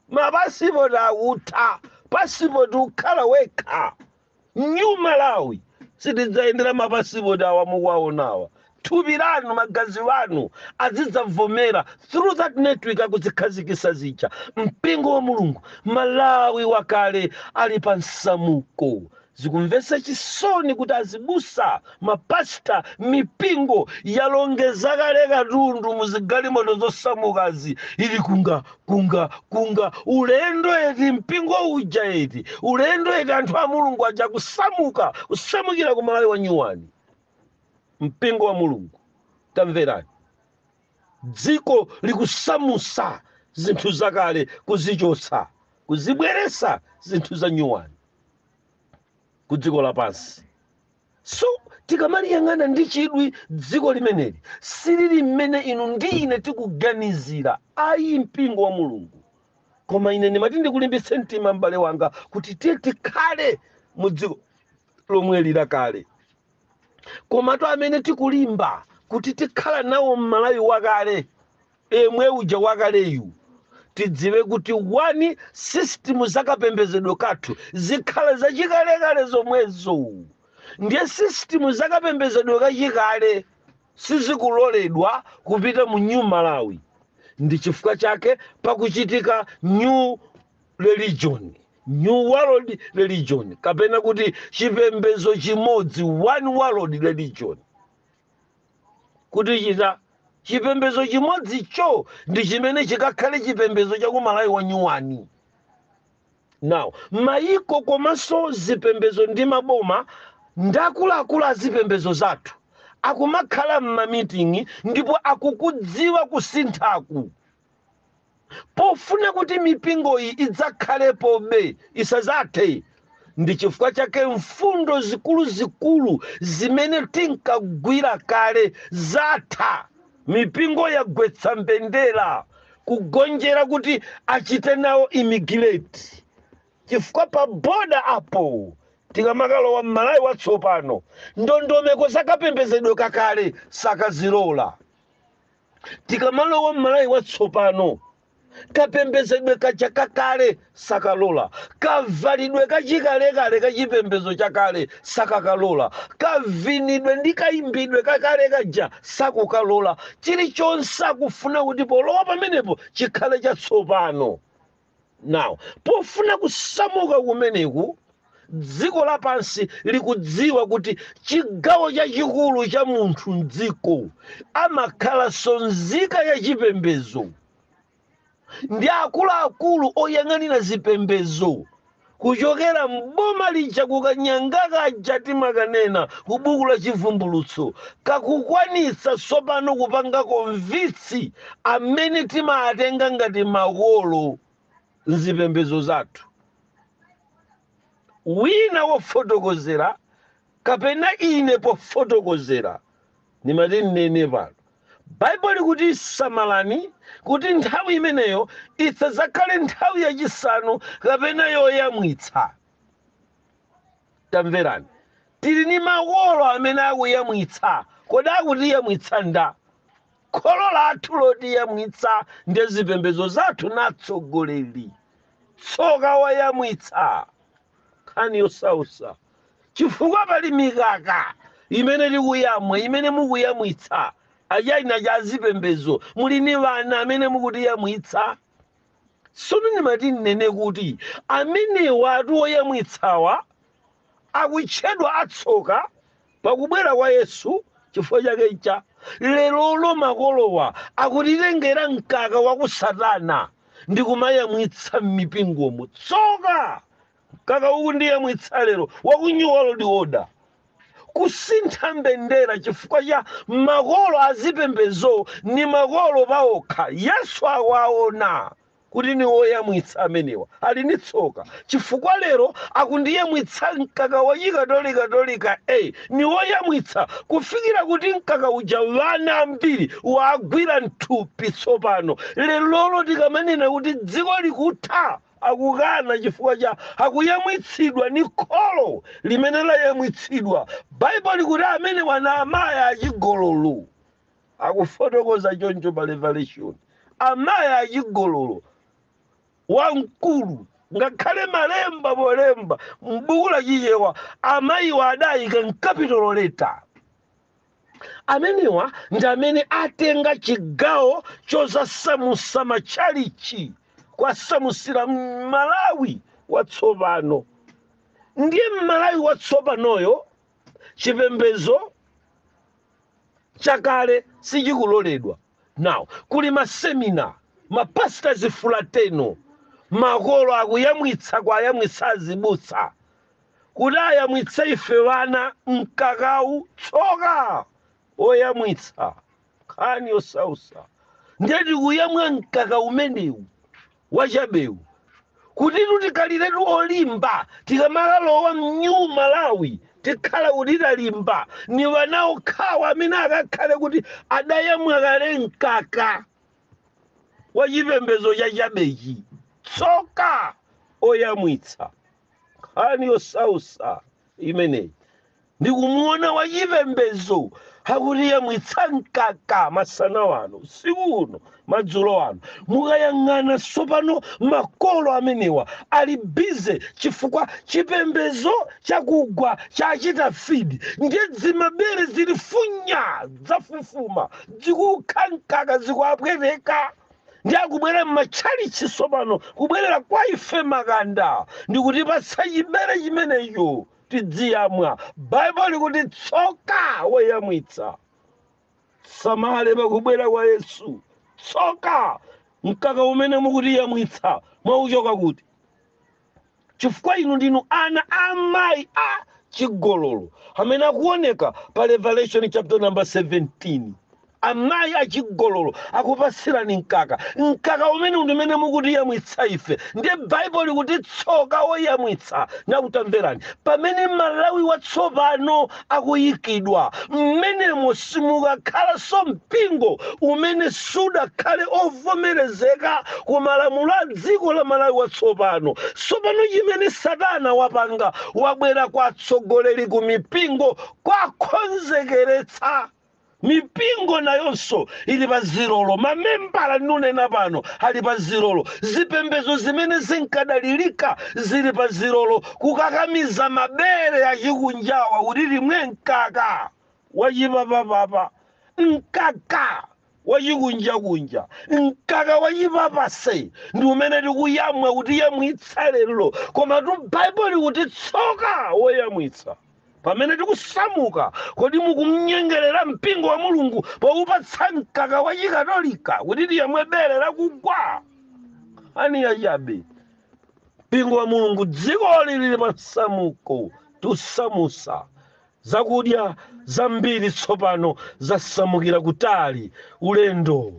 mapasipoti akutha, pasipoti ukhala wekha. New Malawi sitidzayendera mapasipoti awa mukuwaonawa. Thupi lanu, magazi wanu azidzavomera through that network akuzikhazikisa zija. Mpingo wa Mulungu, Malawi wakale ali pa msamuko. Zikumvetsa chisoni kuti azibusa, mapasta, mipingo yalongeza kale katundu muzigalimoto zosamukazi, ili kunga kunga kunga ulendo eti mpingo uja, eti ulendo eti anthu a Mulungu aja kusamuka, kusamukira ku Malawi wa nyuwani. Mpingo wa Mulungu, tamverani, dziko likusamusa zinthu zakale kuzichotsa, kuzibweresa zinthu za nyuwani ku dziko lapansi. So tikamaliyang'ana ndi chidwi dziko limeneli, silili mmene inu ndi ine tikuganizira ayi, mpingo wa Mulungu. Koma ine ndimati ndikulimbitse mtima, m'bale wanga, kuti tiye tikhale mu dziko lomwe lakale. Komatu amene tikulimba kuti tikhala nawo m'Malawi wakale emwe uja wakaleyu, tidziwe kuti one, system zakapembedzedwe kathu zikhala zachikalekale zomwezo. Ndiye system zakapembedzedwe kachikale Sizikuloledwa kupita mu New Malawi. Ndi chifukwa chake pakuchitika new religion, new world religion, kapena kuti chipembedzo chimodzi, one world religion. Kuti chita chipembedzo chimodzicho ndi chimene chikakhale chipembedzo cha Malawi wa nyuwani. Now, mayiko komanso zipembedzo ndi maboma ndi akuluakulu a zipembedzo zathu akumakhala m'mamitingi, ndipo akukudziwa kusinthaku. Pofuna kuti mipingo iyi idzakhalepobe, isazathe, ndi chifukwa chake mfundo zikuluzikulu zimene tinkagwira kale zatha. Mipingo yagwetsa mbendera kugonjera kuti achite nawo immigrate, chifukwa pa boda apo tikamakalowa m'Malawi watsopano, ndondomeko zakapembedzedwe kakale sakazilola. Tikamalowa m'Malawi watsopano, kapembedzedwe kaja kakale sakalola, kavalidwe kachikalekale kachipembedzo chakale sakakalola, kavinidwe ndi kayimbidwe kakale kaja sakukalola. Chilichonse akufuna kuti polowa pamenepo chikhale chatsopano. Now, pofuna kusamuka kumeneku, dziko lapansi likudziwa kuti chigawo chachikulu cha munthu mdziko amakhalanso nzika ya chipembedzo, ndi akuluakulu oyang'anira zipembedzo kuchokera mboma lija kukanyanga kaja timakanena ku buku la Chivumbulutso, kakukwanitsa tsopano kupanga convince amene timawatenga ngati makolo mzipembedzo zathu. Wina wofotokozera kapena ine pofotokozera ndimati nnene pano, Baibulo likuti samalani kuti nthawi imeneyo isadzakhale nthawi yachisanu kapena yoyamwitsa. Tamverani, tili ni makolo amene akuyamwitsa. Kodi akutiyamwitsa nda? Kholo lathu lotiyamwitsa ndi zipembedzo zathu natsogoleri. Tsoka wayamwitsa, nkhani yosausa, chifukwa pali mikaka imene tikuyamwa, imene mukuyamwitsa achina cha zipembedzo. Muli ni vana amene mukutiyamwitsa. Tsono ndimati nnene kuti amenewa atu oyamwitsawa akutchedwa atsoka pakubwera kwa Yesu. Chifukwa chake cha lerolo makolowa akutitengera mkaka wa ku Satana ndi kumayamwitsa m'mipingomo. Tsoka, mkaka uku ndiyamwitsa lero waku New World Order, kusintha mbendera, chifukwa cha makolo azipembedzo ni makolo paokha. Yesu akuwaona kuti ni woyamwitsa amenewa, ali ni tsoka, chifukwa lero akundiyamwitsa mkaka wa Chikatolikatolika. Ni woyamwitsa kufikira kuti mkaka uja vana ambiri wagwira mthupi. Tsopano lerolo tikamanena kuti dziko likutha, akukana chifukwa cha akuyamwitsidwa ni kholo limene layamwitsidwa. Baibulo likuti amene wana amayi achigololo, akufotokoza choncho pa Revelation, amayi achigololo wamkulu. Ngakhale malemba polemba m'buku la Chichewa, amayiwa adayika m'capital letter. Amenewa ndi amene atenga chigawo chozasamusa matchalichi, kwasamusira Mmalawi watsopano. Ndiye Mmalawi watsopanoyo chipembedzo chakale sichikuloledwa. Now, kuli masemina, mapastors fraternal, makolo akuyamwitsa, kwayamwitsa azibusa kuti ayamwitse ife vana mkakawu. Tsoka oyamwitsa, nkhani yosausa. Ndiye tikuyamwa mkaka umenewu wachabewu kuti tikaliretu olimba. Tikamakalowa m'New Malawi tikhala kuti talimba. Ni vana okhawa amene akakhale kuti adayamwa kale mkaka wa chipembedzo cha chabechi. Tsoka oyamwitsa, nkhani yosausa imeneyi. Ndikumuona wachipembedzo akutiyamwitsa mkaka masana wano, usiku uno, madzulo ano. Mukayang'ana tsopano, makolo amenewa ali busy chifukwa chipembedzo chakugwa chachita feed. Ndiye dzimabere zili funya, zafufuma, zikukha mkaka, zikuapweteka. Ndi akubwera m'matchalichi tsopano, kubwerera kwa ife makanda ndikutipatsa chibere chimenecho tidziyamwa. Baibulo likuti tsoka woyamwitsa. Samale pakubwera kwa Yesu. Tsoka! Mkaka umene mukutiyamwitsa mwauchoka kuti? Chifukwa inu ndinu ana amayi a chigololo amene akuoneka pa Revelation chapter number 17. Amayi achigololo akupasirani mkaka. Mkaka umene ndimene mukutiyamwitsa ife. Ndiye Baibulo likuti tsoka woyamwitsa. Nakutamverani, pamene Malawi watsopano akuyikidwa mmenemo, simukakhalanso mpingo umene sudakhale ovomerezeka ku malamulo a dziko la Malawi watsopano. Tsopano chimene Satana wapanga, wabwera kwa atsogoleri ku mipingo kwakonzekeretsa. Mipingo nayonso ili pa zilolo, mamembala ndinena pano ali pa zilolo, zipembedzo zimene zinkadalirika zili pa zilolo, kukakamiza mabere achikunjawa kuti limwe mkaka wachipapapapa, mkaka wachikunjakunja, mkaka wachipapase ndi umene tikuyamwa kuti yamwitsa lero. Koma tu Baibulo likuti tsoka woyamwitsa. Pamene tikusamuka, kodi mukumnyengerera mpingo wa Mulungu powupatsa mkaka wa Chikatolika kuti tiyamwe bere lakugwa? Ani yachabe, mpingo wa Mulungu, dzikoli lili pa msamuko. Tusamusa zakudya zambiri tsopano zasamukira kutali ulendo.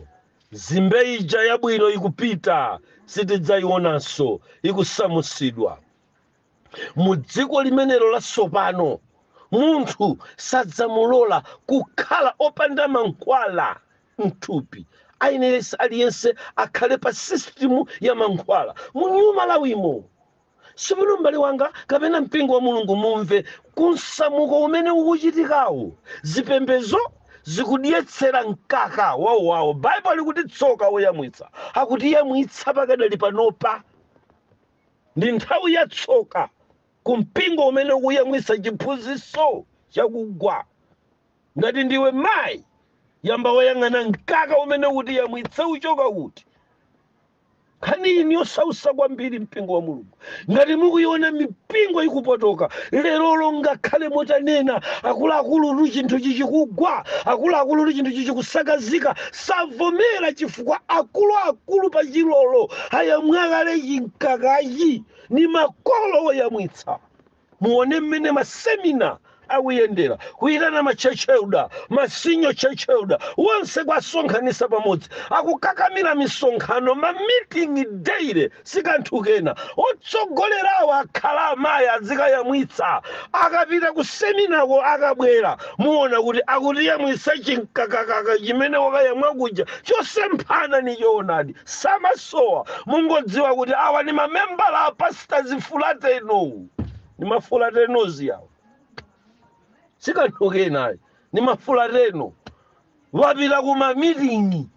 Nzimbe ija yabwino ikupita, sitidzayionanso, ikusamusidwa. Mu dziko limenelo latsopano, munthu sadzamulola kukhala opanda mankhwala mthupi. Ayenera aliyense akhale pa system ya mankhwala mu New Malawimo. Sipano, m'bale wanga kapena mpingo wa Mulungu, mumve kunsamuko umene ukuchitikawo. Zipembezo zikudyetsera mkaka wawowawo. Baibulo likuti tsoka woyamwitsa. Akutiyamwitsa pakadali panopa. Ndi nthawi ya tsoka ku mpingo umene ukuyamwitsa chiphunzitso chakugwa. Ngati ndiwe mayi, yamba woyang'ana mkaka umene ukutiyamwitsa uchoka kuti. Nkhani iyi yosausa kwambiri, mpingo wa Mulungu. Ngati mukuiona mipingo ikupotoka lerolo, ngakhale mutanena akuluakulu chinthu chichikugwa, akuluakulu chinthu chichikusakazika, savomera chifukwa akuluakulu pa chilolo ayamwakale chinkakachi, ni makolo woyamwitsa. Muone mmene ma seminar akuyendera, kuyitana ma church elder, ma senior church elder wonse kwasonkhanisa pamodzi, akukakamira misonkhano, ma meeting daily. Sikanthu kena, otsogolerawo akhala amayi azikayamwitsa. Akapita ku seminar ko, akabwera, muona kuti akutiyamwitsa chinkakakaka chimene wakayamwa kuja chosemphana ni choonadi. Samasowa, mungodziwa kuti awa ni mamembala a Pastors Fraternal, ni ma fraternals awa. Sikanthu kenayi, ni ma fraternal. Wapita kuma meeting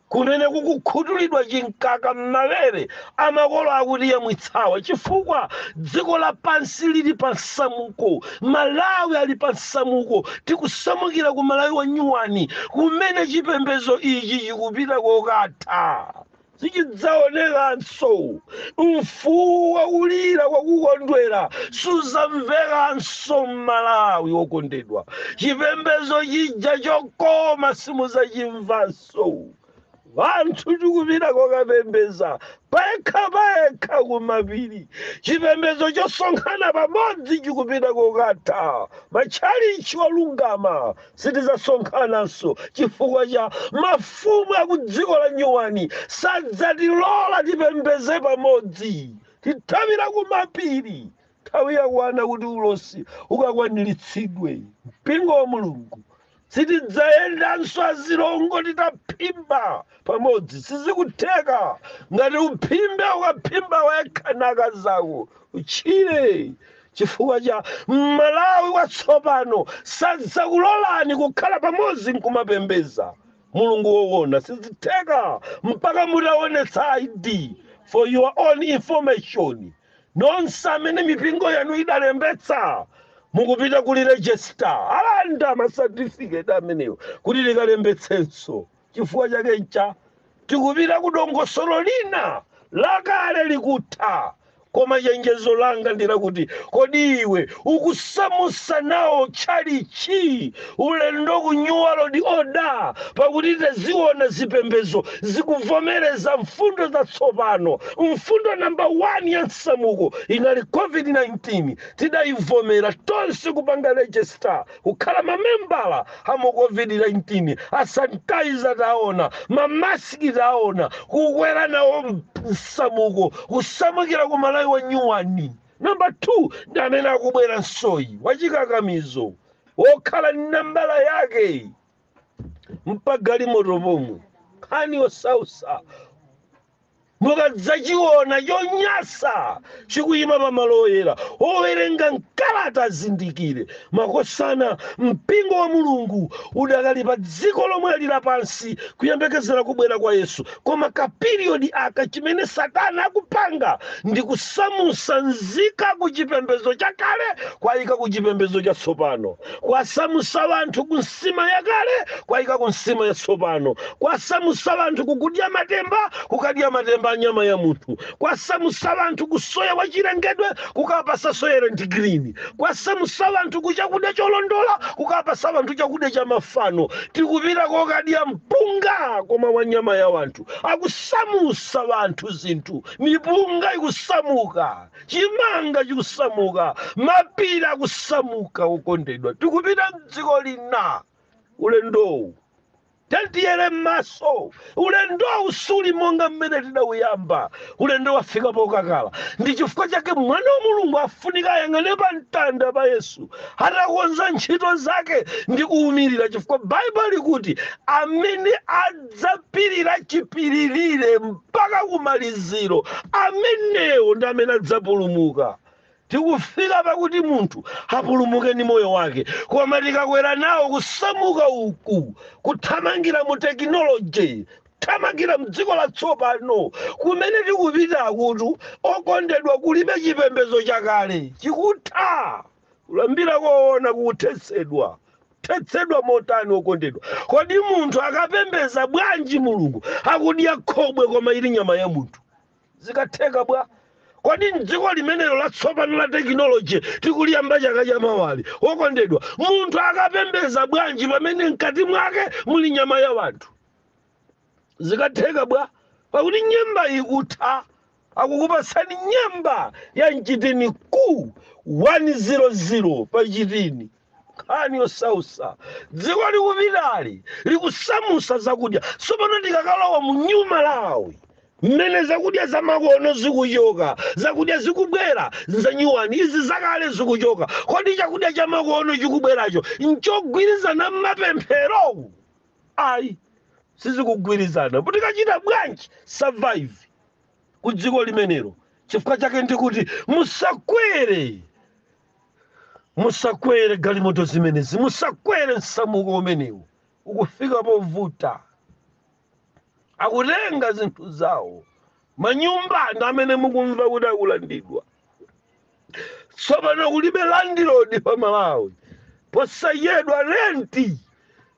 kumene kukukhutulidwa chinkaka m'mawere amakolo akuti yamwitsawa, chifukwa dziko lapansi lili pa msamuko. Malawi ali pa msamuko. Tikusamukira ku Malawi wa nyuwani kumene chipembedzo ichi chikupita kokatha, sichidzaonekanso. Mfuwu wakulira kwakukondwera suzamvekanso m'Malawi wokondedwa. Chipembedzo chija chokoma simuzacimvanso. Vanthu tikupita kokapembeza payekha payekha kumapiri. Chipembedzo chosonkhana pamodzi chikupita kokatha. Matchalichi olungama sitidzasonkhananso chifukwa cha mafumu aku dziko la nyuwani sadzatilola tipembeze pamodzi. Tithawira kumapiri. Nthawi yakwana kuti ulosi ukakwaniritsidwe. Mpingo wa Mulungu, sitidzayendanso azilongo titaphimba pamodzi, sizikutheka. Ngati uphimbe, ukaphimba wekha naka zako uchire. Chifukwa cha Malawi watsopano sadzakulolani kukhala pamodzi nkumapembeza Mulungu woona. Sizitheka mpaka mutaonetsa ID. For your own information, nonse amene mipingo yanu idalembetsa, mukupita kuli register, alanda masatifiketi amenewo kuti likalembetsenso. Chifukwa chake ncha tikupita ku dongosolo lina, lakale likutha. Koma chenjezo langa ndilakuti, kodi iwe ukusamusa nawo tchalichi ulendo ku New World Order? Pakuti taziona zipembezo zikuvomereza mfundo zatsopano. Mfundo namba 1 ya msamuko inali COVID-19. Tidayivomera tonse kupanga register kukhala mamembala amu COVID-19. Asanitizer taona, mamaski taona, kukwera nawo msamuko, kusamukira ku Malawi wa nyuwani. Namba 2 ndi amene akubwera nsoyi wachikakamizo, wokhala nambala yake mpagalimoto pomwe. Nkhani yosausa, mukadzachiona chonyasa chikuyima pamalo oyera, owerenga mkalata azindikire. Makosana, mpingo wa Mulungu udakali pa dziko lomwe lili lapansi kuyembekezera kubwera kwa Yesu. Koma ka period aka, chimene Satana akupanga ndi kusamusa nzika ku chipembedzo chakale kwayika ku chipembedzo chatsopano, kwasamusa wanthu ku nsima yakale kwayika ku nsima yatsopano, kwasamusa wanthu kukudya matemba kukadya matemba a nyama ya munthu, kwasamusa wanthu kusoya wachilengedwe kukapasa Soylent Green, kwasamusa wanthu ku chakudya cholondola kukapasa wanthu chakudya cha mafano. Tikupita kokadya mpunga koma wa nyama ya wanthu. Akusamusa wanthu zinthu, mipunga ikusamuka, chimanga chikusamuka, mapiri akusamuka. Okondedwa, tikupita mdziko lina ulendowu. Tiyere m'maso, ulendowu suli monga mmene tidawuyamba. Ulendo wafika pokakala. Ndi chifukwa chake mwana wa Mulungu afunika ayang'ane pa mtanda pa Yesu atakonza ntchito zake ndi kuwumirira, chifukwa Baibulo likuti amene adzapirira chipiririre mpaka kumaliziro, amenewo ndi amene adzapulumuka. Tikufika pakuti munthu apulumuke ndi moyo wake. Koma tikakwera nawo kusamuka uku, kuthamangira mu technology, kuthamangira mdziko latsopano kumene tikupita kutu, okondedwa, kulibe chipembedzo chakale, chikutha. Kulambira koona kukuthetsedwa. Thetsedwa motani, okondedwa? Kodi munthu akapembeza bwanji Mulungu akudya khobwe koma ili nyama ya munthu? Zikatheka bwa? Kodi mdziko limenelo latsopano la technology tikuliyamba chaka chamawali, okondedwa, munthu akapembeza bwanji pamene mkati mwake muli nyama ya wanthu? Zikatheka bwa? Pakuti nyemba ikutha. Akukupasani nyemba ya mchitini ku 100 pa chitini. Nkhani yosausa, dziko likupitali likusamusa zakudya. Tsopano tikakalowa mu New Malawi, mmene zakudya zamakono zikuchoka, zakudya zikubwera zanyuwani, izi zakale zikuchoka. Kodi chakudya chamakono chikubweracho nchogwirizana mmapemphero? Ayi, sizikugwirizana. Tikachita bwanji survive ku dziko limenelo? Chifukwa chake ndikuti musakwere, musakwere galimoto zimenezi, musakwere msamuko umenewu. Ukufika povuta. Akutenga zinthu zawo, manyumba ndi amene mukumva kuti akulandidwa. Tsopano kulibe landlord pa Malawi. Posayedwa renti,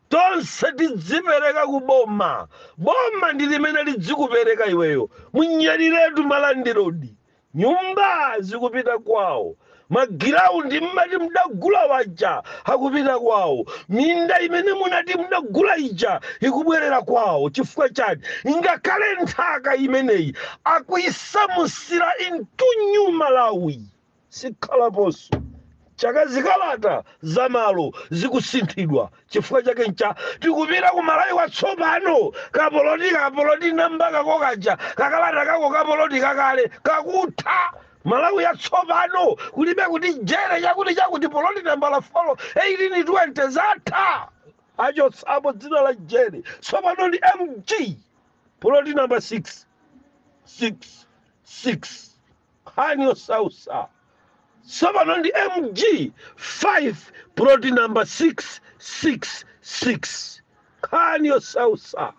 tonse tidzipereka ku boma. Boma ndi limene lidzikupereka iweyo. Munyaliretu ma landlord, nyumba zikupita kwawo, ma ground mmati mdagula waja akupita kwawo, minda imene munati mdagula ija ikubwerera kwawo. Chifukwa chani? Ngakhale nthaka imeneyi akuisamusira into New Malawi, sikhalaponso. Chaka zikalata zamalo zikusinthidwa. Chifukwa chake ncha tikupita ku Malawi watsopano. Kapoloti, kapoloti namba kako kaja, kakalata kako kapoloti kakale kakutha. Malawi yatsopano kulibe kuti jere chakuti chakuti poloti nambala 4 18 20, zatha. Achotsapo dzina la jere, tsopano ndi MG poloti namba 6 6 6. Nkhani yosausa. Tsopano ndi MG 5, plot number 666. Nkhani yosausa.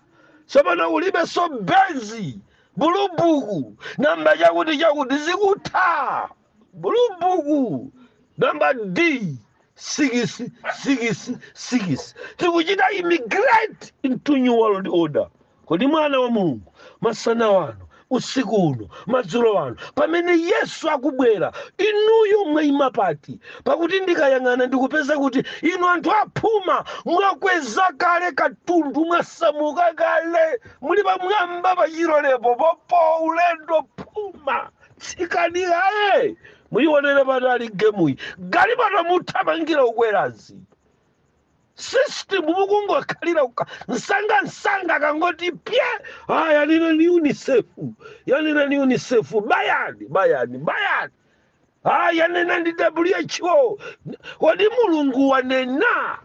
Tsopano ulibenso Benz Blue Book namba chakuti chakuti, zikutha. Blue Book namba D 666. Tikuchita immigrate into new world order. Kodi mwana wa Mulungu, masana wano, usiku uno, madzulo wano, pamene Yesu akubwera, inuyo mwayima pati? Pakuti ndikayang'ana ndikupeza kuti inu anthu aphuma mwakweza kale katundu, mwasamuka kale, muli pamwamba pachilolepo popo ulendo. Phuma tsikani, muyionere patali gemuyi. Galimoto muthamangira ukwerazi, system mukungokhalira msangamsanga, kangoti pye, ah, yanena ni UNICEF, yanena ni UNICEF, bayani, bayani, bayani, ah, yanena ndi WHO. Kodi Mulungu wanena?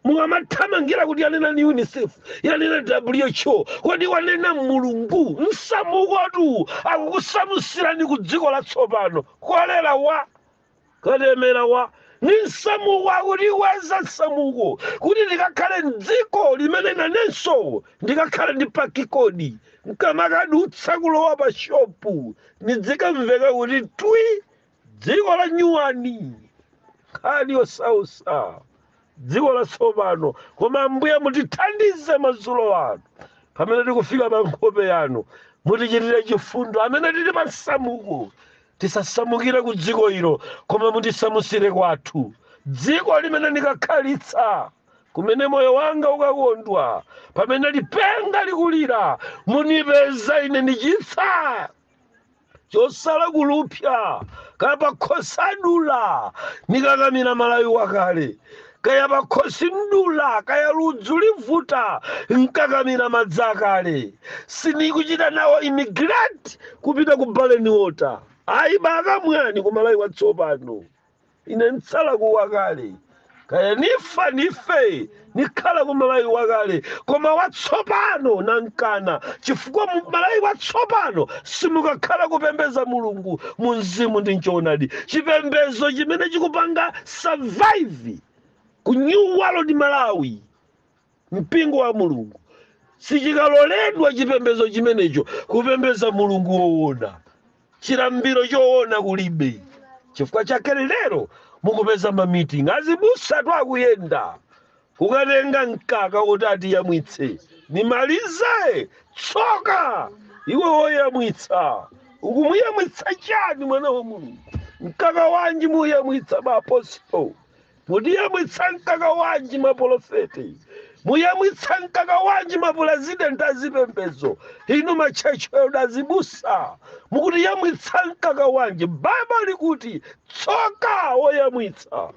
Mukamathamangira kuti yanena ni UNICEF, yanena WHO, kodi wanena Mulungu? Msamukotu akukusamusirani ku dziko latsopano. Kolera wa katemera wa ni msamuko, akutikweza msamuko kuti ndikakhale mdziko limene nanenso ndikakhale ndi pakikodi, nkamakadutsa kulowa pa shopu nidzikamveka kuti twi, dziko la nyuwani. Nkhani yosausa, dziko latsopano. Koma Ambuye mutithandize madzulo ano pamene tikufika pa nkhope yanu, mutichitire chifundo amene tili pa msamuko. Tisasamukire ku dziko ilo, koma mutisamusire kwathu, dziko limene ndikakhalitsa, kumene moyo wanga ukakondwa. Pamene lipenga likulira, munipeza ine ndichitsa chosala kulupsa, kaya pakhosi adula nikakamira Malawi wakale, kaya pakhosi mdula, kaya ludzu livuta nkakamira madzi akale. Sinikuchita nawo immigrate kupita ku barren water, ayi, bakamwani ku Malawi watsopano. Ine ntsala kuwakale, kaya nifa nife, nikhala ku Malawi wakale, koma watsopano nankana, chifukwa mu Malawi watsopano simukakhala kupembeza Mulungu mu mzimu ndi mchoonadi. Chipembezo chimene chikupanga survive ku new world Malawi, mpingo wa Mulungu, sichikaloledwa chipembezo chimenecho kupembeza Mulungu woona. Chilambiro choona kulibe. Chifukwa chake lero mukupeza mamitingi, azibusa akuyenda kukatenga mkaka kuti atiyamwitse. Nimalize. Tsoka iwe woyamwitsa! Ukumuyamwitsa chani mwana wa Mulungu? Mkaka wanji muyamwitsa? Maapostolo mutiyamwitsa mkaka wanji? Maprofeti muyamwitsa mkaka wanji? Mapurezidenti azipembezo, inu ma church elder, azibusa, mukutiyamwitsa mkaka wanji? Baibulo likuti tsoka woyamwitsa.